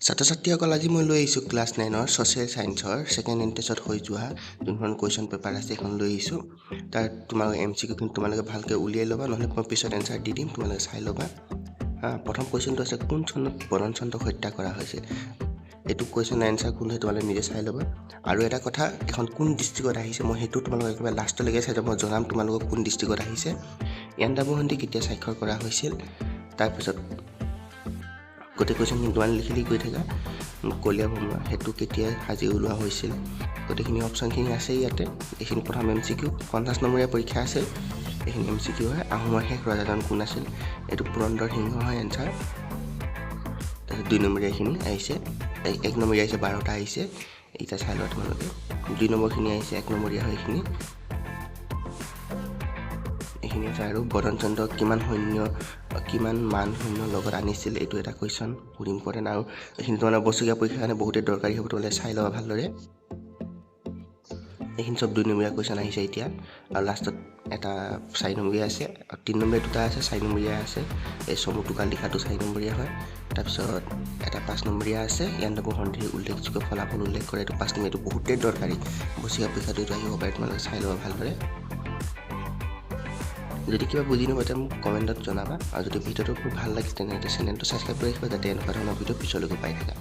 ছাত্ৰ ছাত্ৰীসকল, আজি মই লৈ আহিছোঁ ক্লাছ নাইনৰ ছ'চিয়েল ছায়েন্সৰ ছেকেণ্ড এণ্ট্ৰেঞ্চত হৈ যোৱা যোনখন কুৱেশ্যন পেপাৰ আছে, সেইখন লৈ আহিছোঁ। তাৰ তোমালোকে এমচিকিউখিনি তোমালোকে ভালকৈ উলিয়াই ল'বা, নহ'লে মই পিছত এনচাৰ দি দিম, তোমালোকে চাই ল'বা। হা, প্ৰথম কুৱেশ্যনটো আছে, কোন চনত বদন চন্দ্ৰক হত্যা কৰা হৈছিল? এইটো কুৱেশ্যনৰ এনচাৰ কোন হয়, তোমালোকে নিজে চাই ল'বা। আৰু এটা কথা, এখন কোন ডিষ্ট্ৰিক্টত আহিছে, মই সেইটো তোমালোকক একেবাৰে লাষ্টলৈকে চাই যাম, মই জনাম তোমালোকক কোন ডিষ্ট্ৰিক্টত আহিছে। ইয়াণ্ডাবু সন্ধি কেতিয়া স্বাক্ষৰ কৰা হৈছিল? তাৰপিছত গোটেই কুৱেশ্যনখিনি তোমালোকে লিখি লিখি গৈ থাকা। কলীয়া ভোমোৰা সেইটো কেতিয়া সাজি ওলোৱা হৈছিল? গোটেইখিনি অপশ্যনখিনি আছে ইয়াতে। এইখিনি প্ৰথম এমচিকিউ, 50 নম্বৰীয়া পৰীক্ষা আছিল। এইখিনি এমচিকিউ হয়। আহোমৰ শেষ ৰজাজন কোন আছিল? এইটো পুৰন্দৰ সিংহ হয় এনচাৰ। তাৰপিছত 2 নম্বৰীয়া এইখিনি আহিছে, 1 নম্বৰীয়া আহিছে, 12টা আহিছে, এইকেইটা চাই লোৱা তোমালোকে। 2 নম্বৰখিনি আহিছে, 1 নম্বৰীয়া হয় এইখিনি, এইখিনি আছে। আৰু বদন চন্দ্ৰ কিমান সৈন্য, কিমান মান সৈন্য লগত আনিছিল? এইটো এটা কুৱেশ্যন, বহুত ইম্পৰ্টেণ্ট। আৰু এইখিনি তোমালোকৰ বছৰীয়া পৰীক্ষাৰ কাৰণে বহুতেই দৰকাৰী হ'ব, তোমালোকে চাই ল'বা ভালদৰে। এইখিনি চব 2 নম্বৰীয়া কুৱেশ্যন আহিছে এতিয়া। আৰু লাষ্টত এটা 4 নম্বৰীয়া আছে, আৰু 3 নম্বৰীয়া দুটা আছে, 4 নম্বৰীয়া আছে। এই চমু টোকা লিখাটো 4 নম্বৰীয়া হয়। তাৰপিছত এটা 5 নম্বৰীয়া আছে, ইয়াণ্ডাবু সন্ধিৰ উল্লেখযোগ্য ফলাফল উল্লেখ কৰে। এইটো 5 নম্বৰীয়া, এইটো বহুতেই দৰকাৰী, বছৰীয়া পৰীক্ষাটো এইটো আহিব পাৰে, তোমালোকে চাই ল'বা ভালদৰে। যদি কিবা বুজি নোপোৱা, তেতিয়া মোক কমেণ্টত জনাবা। আৰু যদি ভিডিঅ'টো খুব ভাল লাগিছে, তেনেহ'লে চেনেলটো ছাবস্ক্ৰাইব কৰি ৰাখিবা, যাতে এনেকুৱা ধৰণৰ ভিডিঅ' পিছলৈকে পাই থাকা।